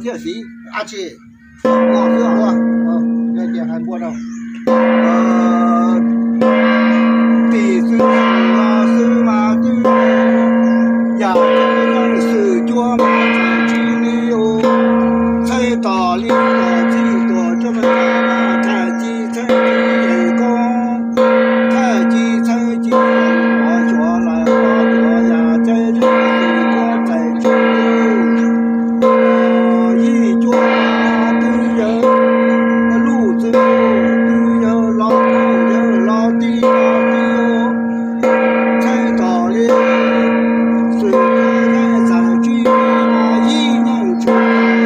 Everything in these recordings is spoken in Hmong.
thiaj siv dab tsi. Ua xwb os, tias hais npua rau tim xwb los xwb mas twb yam xwm cuab mas txawm tsis li, txheej tos li tuam txhij tuam cuab mas txawm tsis txheej tsis yeem koob, txawm tsis txheej tsis yeem ua xyuas lawm ua xyuas yam txawm tsis cuab txawm tsis li. Yij cuab twb yawg luj txwj, twb yawg los yawg los tij los tij, txheej tos li xwm cuab yeej txawm tsis li, mas yij nyeej tshwm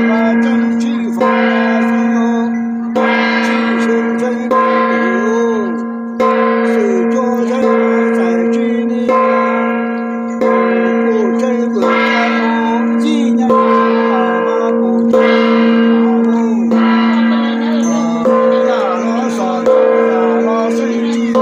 mas tseeb tshwj fam xwb, tshwj xyoo tseeb tshwj li. Xwm cuab yeej txawm tsis li, pum tseeb pum tau, yij nyeej tshwm mas pum tseeb pum tau, yam los xom yam los xeeb tsis,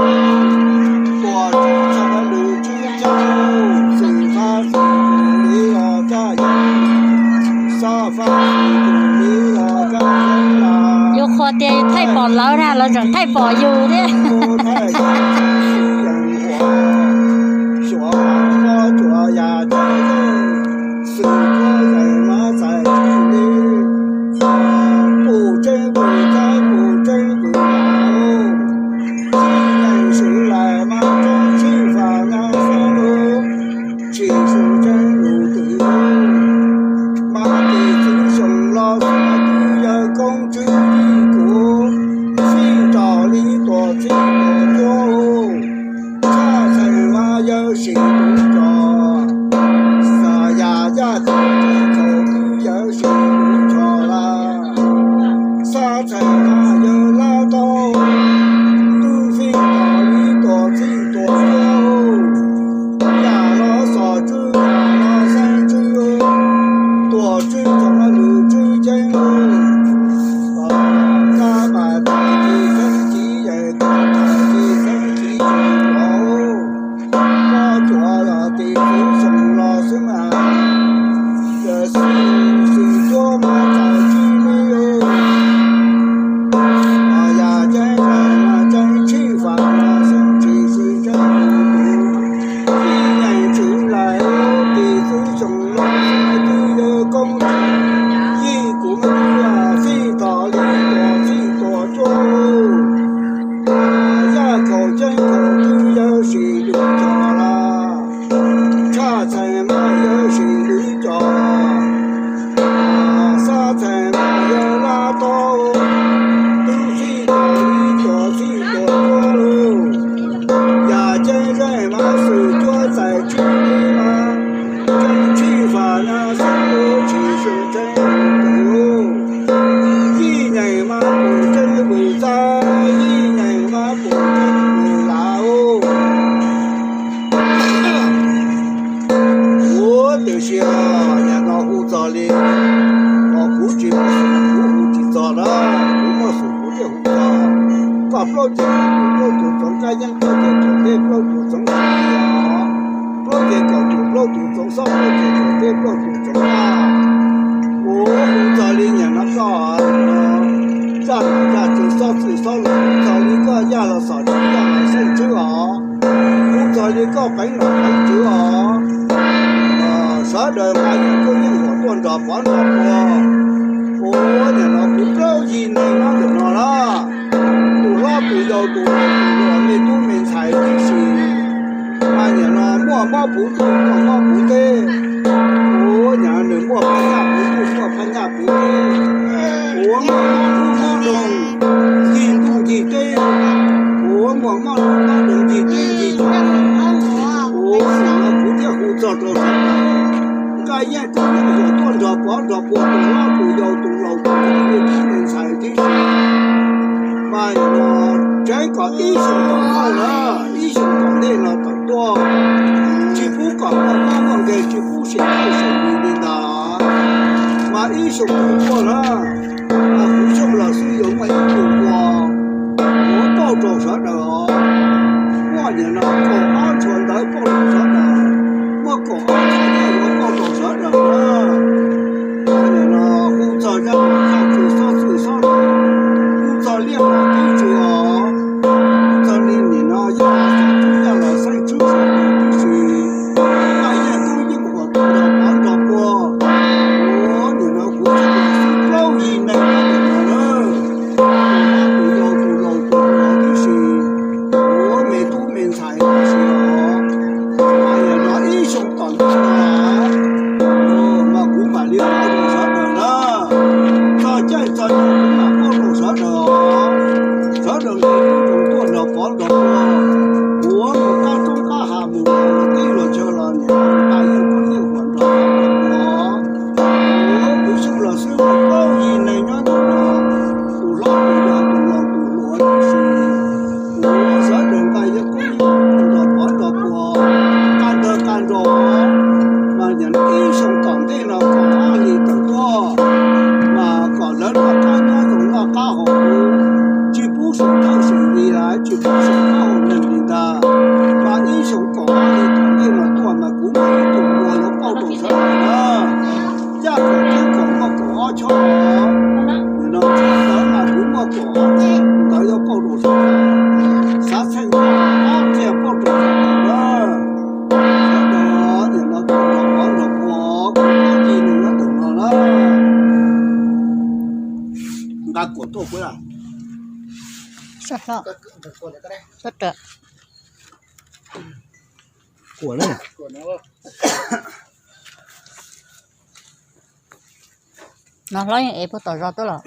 tuam tseeb txog lwm tseeb caug, xwm fab xwm cum li los kaj yeeb, xob fab xwm cum li los kaj yeeb los. Yuav qhuas tias thaij pom lawv na, lawv tseem thaij pom yus thiab. Xyuas los cuav yam txawj yeej, xwm cuab yeej mas txawm tsis li, pum tseeb pum tau pum tseeb pum tau, yij nyeej swm lawm mas tseeb tshwj fam na xwb lauj, tshwj xyoo tseeb lus twm, mas tim xwb xyoo los xwb twb yawg koob tswb yij kuv, fij rau li tuam txhij tuam cuab, tshaj txheem mas yawg sim lub cos, xav yam yaj txwv tsis txhaum twb yawg sim lub cos lawm, xav txheem mas yawg lab tau, twb fij rau li tuam txhij tuam cuab, yam los xom tswb yam los xeeb tswb, tuam tswb txog lwm tswb ceeb, kab mas txawm tsis xeeb tsis yeem, kab txawm tsis xeeb tsis yeem los, koj cuav los tim xwb xyoo los xwb mas, xwm cuab mas txawm tsis li, yam ceeb mas tseeb tshwj fam mas xeeb tsis xwm ceeb, yij nyeej tswv lawm tim xwb xyoo los xwb twb yawg koob tswb yij kuv, fij rau li tuam txhij tuam cuab, yaj kaum ceeb kaum tswb yawg sim lub cos lawm, tshaj txheem mas yawg sim lub cos, xav txheem mas yawg lab tau, twb fij rau li tuam txhij tuam cuab lauj, yam ceeb zeej mas xwm cuab txawm tsis li mas, tseeb tshwj fam na xeeb lub tshwj xyoo tseeb lus twm, yij nyeej mas pum tseeb pum tau, yij nyeej mas pum tseeb pum tau. Kuv tiam sis nim no hu txog li, os kuv tsis muaj xum kuv hu tsis txog na, kuv muaj xum kuv thiaj hu txog. Koj plaub ces plaub tus txoov kab yeeb, plaub ces txoov dej, plaub tus txoov sis, plaub ces kaum tus plaub tus txoov xob, plaub ces kaum dej plaub tus txoov laj. Kuv hu txog li nim no koj zaj nom zaj tswv xob txwj xob los, hu txog li koj yaj los xom tswb yaj los xeeb tswb os, hu txog li koj peev nom peev tswv os. Sawv daws mas yeej kuj yeej yuav tuaj nrog pov nrog puag. Kuv nim no kuv plaub yig neeg nyob ntawm no na, tus hlob tus yau tus laus tus hluas me tub me ntxhais tib si, mas nim no muaj mob puv ntuj muaj mob puv teb, kuv nim no nws muaj phab nyaj puv ntuj muaj phab nyaj puv teb, kuv muaj mob ntuj mob nroog ncig ntuj ncig teb, kuv muaj mob ntuj mob nroog ncig teb ncig chaw, kuv nim no kuv thiaj hu txog rau sawv daws. Nkaj yeej kuj yeej yuav tuaj nrog pov nrog puag tus hlob tus yau tus laus tus hluas me tub me ntxhais tib si. Mas nim no tseev kom ib xyoos tom qab na, ib xyoos tom ntej no tawm tuaj, tsis pub kom muaj mob muaj nkeeg, tsis pub sim txawj sim ntsis li ntawd. Mas ib xyoos tom tuaj na, mas kuv xyooj los xwb yuav muaj ib tug ua, kuv pauj rau sawv daws os. Muaj nim no kaum ob txhua ntawv pauj rau sawv daws, muaj kaum ob txhua ntawv yuav pauj rau sawv daws na. Nim no hu Tag kuam tuaj puab. Sab hlo. Sab rawm. Kuam na. No hlob yeej ev puag tom zos tuaj los.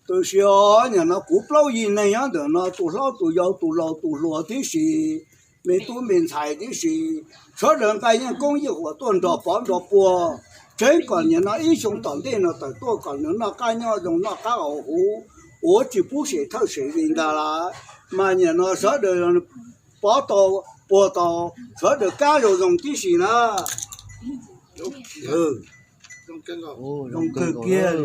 Tab sis os, nim no kuv plaub yig neeg nyob ntawm no, tus hlob tus yau, tus laus tus hluas tib si, me tub me ntxhais tib si, sawv daws nqa yeej koob yeej huam tuaj nrog pov nrog puag, tseev kom nim no ib xyoo tom ntej no tawm tuaj kom nws noj qab nyob zoo noj qab haus huv, ua tsis pub sem thawj sem li ntag lawm. Mas nim no sawv daws pov tau puag tau, sawv daws kab zoo zoo tib si na. Zoo kawg kiag,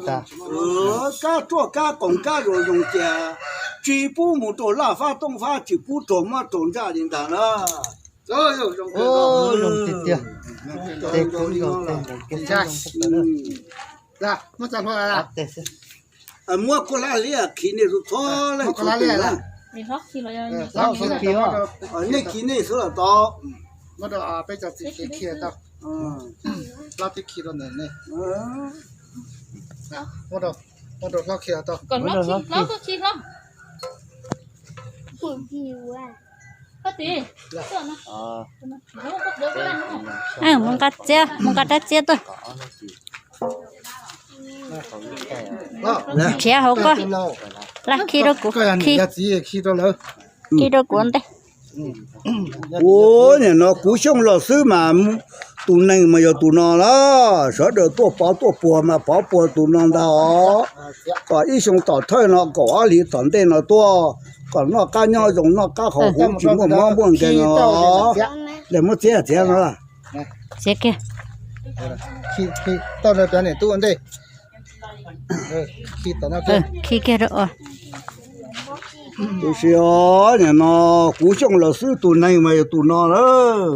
kab ruaj kab qoos kab zoo zoo cia, tsis pub mus rau laj fab tooj fab, tsis pub raug mob raug ntsaj li ntag na. Muab koj laj liaj khi nej txhua leej txhua tus na. Nej khi nej xwb los tau. Mus nqa txiab, mus nqa rab txiab tuaj. Nrhiav hauv koj, laj khi rau kuv, khi rau kuv ntej. Ua nim no kuv Xyooj los xwb mas tus neeg mas yog tus no lawm, sawv daws tuaj pov tuaj puag mas pov puag tus no ntag os. Kom ib xyoo tom thawj no kaum ob hlis tom ntej no tuaj, kom noj qab nyob zoo noj qab haus huv tsis muaj mob muaj nkeeg os. Muab txiab txiav no. Txiav kiag. Khi kiag rau. Tab sis os, nim no kuv Xyooj los xwb tus neeg mas yog tus no lawm.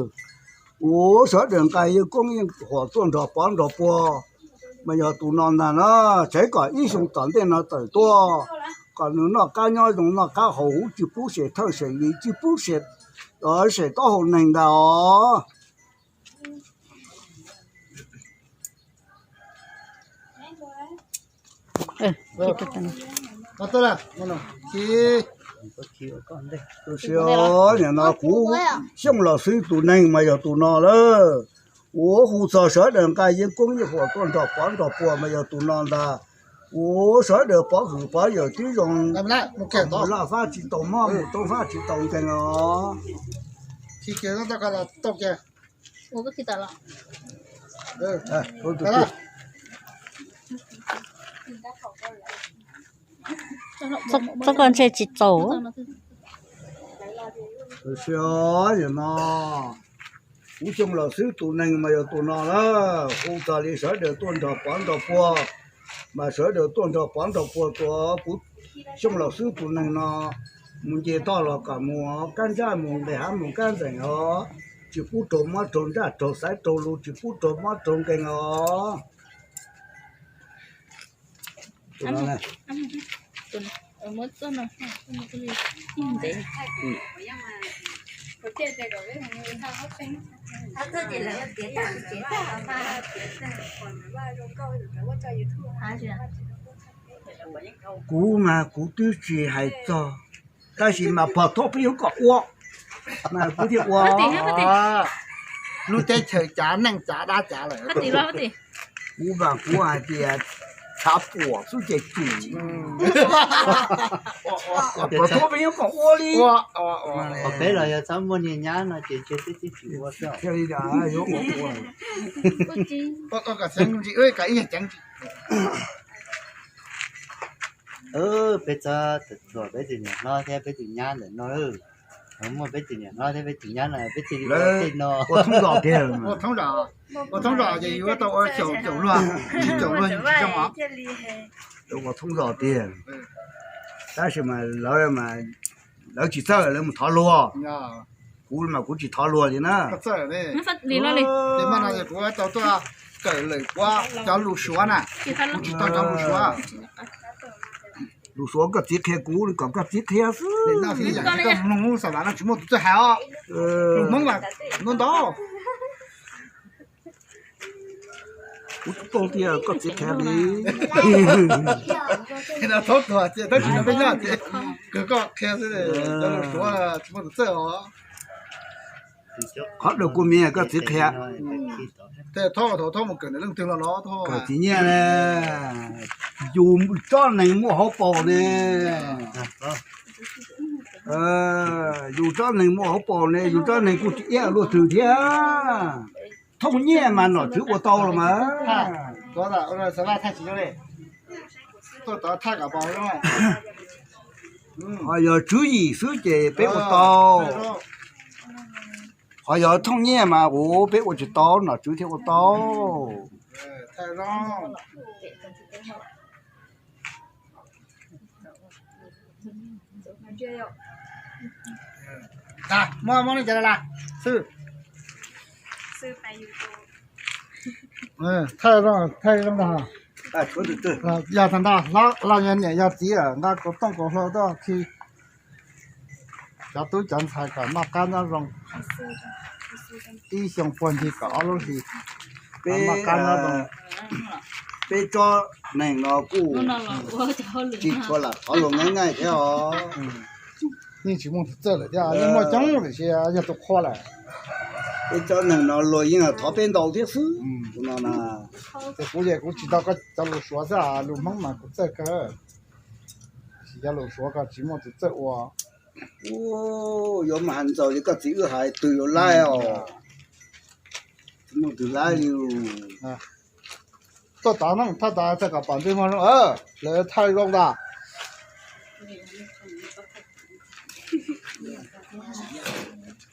Kuv sawv daws nqa yeej koob yeej huam tuaj nrog pov nrog puag mas yog tus no ntag na. Tseev kom ib xyoo tom ntej no tawm tuaj, kom nws noj qab nyob zoo noj qab haus huv tsis pub sem thawj sem li tsis pub sem taub hau neeg ntag os. Tab sis nim no kuv Xyooj los xwb tus neeg mas yog tus no lawm. Kuv hu txog sawv daws nqa yeej koob yeej huam tuaj nrog pov nrog puag mas yog tus no ntag. Kuv sawv daws pov hwm pov yawm tib zoo, mus laj fab tsis tau mob mus tooj fab tsis tau nkeeg os. Txoj koj ntshe tsis txaus. Tab sis nim no kuv Xyooj los xwb tus neeg mas yog tus no lawm. Hu txog li sawv daws tuaj nrog pov nrog puag, mas sawv daws tuaj nrog pov nrog puag tua kuv Xyooj los xwb tus neeg no mus nce toj los kom mus kab ntsaj mus nqis hav mus kab nqis os, tsis pub raug mob raug ntsaj raug xaiv raug lus tsis pub raug mob raug nkeeg os. Kuv mas kuv twb tsis hais txog, tab sis mas pog thob peb yuav kom ua, mas kuv thiaj ua. Lub teb chaws cav neej cav dab cav lawm. Kuv mas kuv hais tias tshav puam xwb ces cum. Pog thob peb yuav kom ua li. Peb los yog txhob muaj niag nyab no ces ntshe twb tsis ua xwb. Peb txhob thuam peb tus niam hlob thiab peb tus nyab ntawm no. Muaj peb tus niam hlob thiab peb tus nyab no peb thiaj li ua tej no. Ua thoob zos tiag. Ua thoob zos ces yuav tau ua caum luag, tsis caum luag tsis zoo os. Ua thoob zos tiag. Tab sis mas lawv, lawv tsis txawj lawv mus thov luag. Kuv mas kuv tsis thov luag li na. Kuv tau tuaj kawm lawm kuv cov lus Suav na, kuv tsis tau cov lus Suav. Lus Suav koj txiv qhia kuv li kom koj txiv qhia xwb. Koj mloog lub xav vam no tsis muaj tus txawj hais os. Lus Hmoob mas ntau ntau. Kuv tsis paub tias koj txiv qhia li. Thaub tuag ces tab sis no peb nyob ces kawg koj qhia xwb, cov lus suav tsis muaj tus txawj os. Qhov dawm kua miv koj txiv qhia. Thaub thaum thaub mus kawm leej twg los los kawm txiv nyiaj ne. Yus tsob neeg muaj hauv paus ne. Yus tsob neeg muaj hauv paus ne, yus tsob neeg kuj tsis iab luaj twg thiab. Thooj nyiaj mas nom tswv ua tau los mas. Ho yog tswv yim xwb ces peb ua tau. Ho yog thooj nyiaj mas kuv peb ua tsis tau, nom tswv thiaj ua tau. Yog tag nrho, los yog niam yog txiv nqa kaus tooj kaus hlau tuaj khi cov tub cov ntxhais kom noj qab nyob zoo, ib xyoo puag ncig kom ob lub hlis noj qab nyob zoo. Peb tsob neeg no kuj tsis tshua lam thov luag nqaij nqaij thiab os. Yeej tsis muaj tus txawj lawm thiab, yeej muaj coob tiam sis yog tus qhua lawm. Peb tsob neeg no luag yeej thov peb ntau thiab xwb no. Ces kuv ces kuv tsis tau koj cov lus suav xwb, lus Hmoob mas kuv txawj kawg. Tsis yog lus suav ko tsis muaj tus txawj ua. Yuav mas has ntxaws li koj txiv wb hais twg yuav laib os. Tsis muaj tus laib li. Tuaj tod no thaj tod txog kom pom ntsej muag zoo, lawv thaj zoo tas.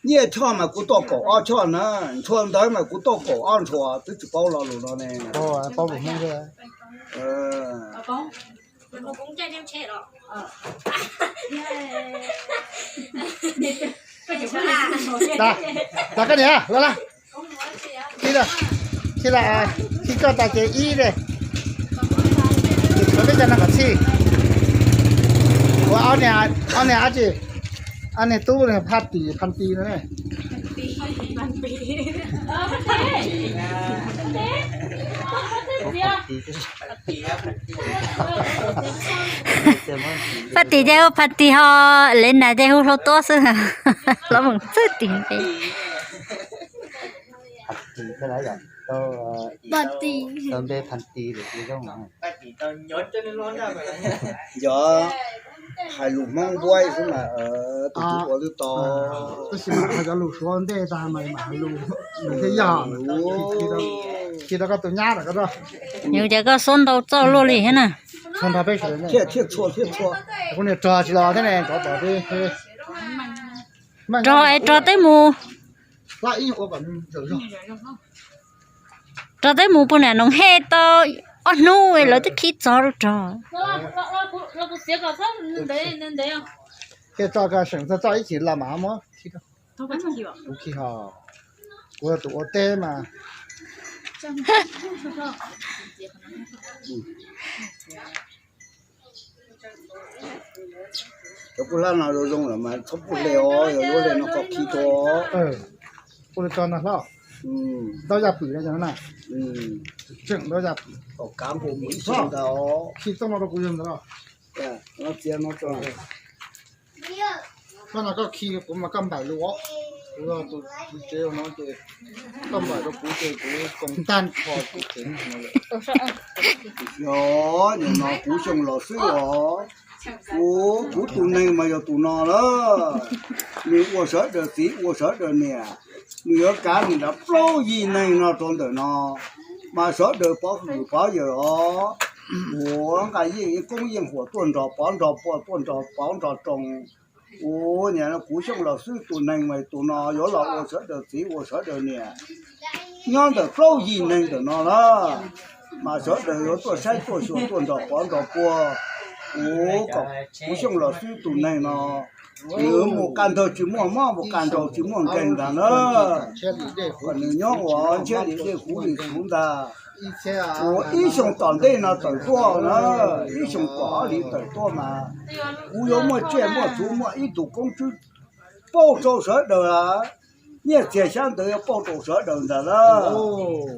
Nyiaj choj mas kuv tuaj kaum ob choj na, ntshua ntawv mas kuv tuaj kaum ob ntshua, twb tsis paub lo lus no ne. Koj niam, los, khi, khi koj tas ces ib, ces tshuav peb cov no kom txhij. Ua ob niag dab tsi, ob niag tub, Phaj Tis, Phan Tis no ne. Phaj Tis ces hu Phaj Tis ho, Lev Nas ces hu Hlau Tuab xwb. Los mus txawj tim npe. Yog hais lus Hmoob npuab xwb mas tus twg ua twb tau. Tab sis mas hais cov lus Suav ntej tag mas mas hais lus thiaj yog. Khi rau koj tus nyab rau koj rau. Yus ces koj suab ntau txoj luaj li thiab na. Thiaj txhua thiaj txhua. Kuv niam rog tsis los thiab ne, rov tom rog es rog teb mus. Rog teb mus puag nram Noom Hej tau ob hnub lawv twb khi txog rau rog. Ces tso seem txog txoj ib chim los mas muab khi rau. Kuv khi ho, kuv yog tus ua teb mas. Cov kuj hlab no zoo zoo lawm mas txhob pub hle os, yog yuav hle no koj khi rau. Pub hle tso no hlob. Ntaub yaj pwm no na. Tseem ntaub yaj pwm. Tom kav nkaus mus ib xyoos ntag os. Khi txoj no rau kuv yog ntawd los. Txoj no koj khi kuv mas koj npaim lus os. Kuv yog tus tsev no ces koj npaim rau kuv ces kuv koom tag nrho tus tsev no lawm. Yog, nim no kuv xyoo los xwb os. Kuv, kuv tus neeg mas yog tus no lawm. Nws ua sawv daws txiv ua sawv daws niam, nws yuav kav nws nrad plaub yig neeg no rau ntawm no, mas sawv daws pov hwm pov yawm os. Uas nqa yeej ib koob yeej huam tuaj nrog pov nrog puag tuaj nrog pov nrog roo. Uas nim no kuv xyooj los xwb, tus neeg mas tus no yuav los ua sawv daws txiv ua sawv daws niam nyob ntawm plaub yig neeg ntawm no na. Mas sawv daws yuav tuaj saib tuaj xyuas tuaj nrog pov nrog puag. Uas kom kuv xyooj los xwb, tus neeg no nws mus qas ntawg tsis muaj mob, mus qas nraug tsis muaj nkeeg ntag na. Kom nws nyob ua ntsiab li dej huv li huv ntag. Uas ib xyoo tom ntej no tawm tuaj na, ib xyoo tom ob hlis tawm tuaj mas kuv yuav muaj tsiaj muaj txhuv muaj ib tug koob tswb pauj rau sawv daws, nyiaj txiag xyab ntawv yuav pauj rau sawv daws ntag lauj.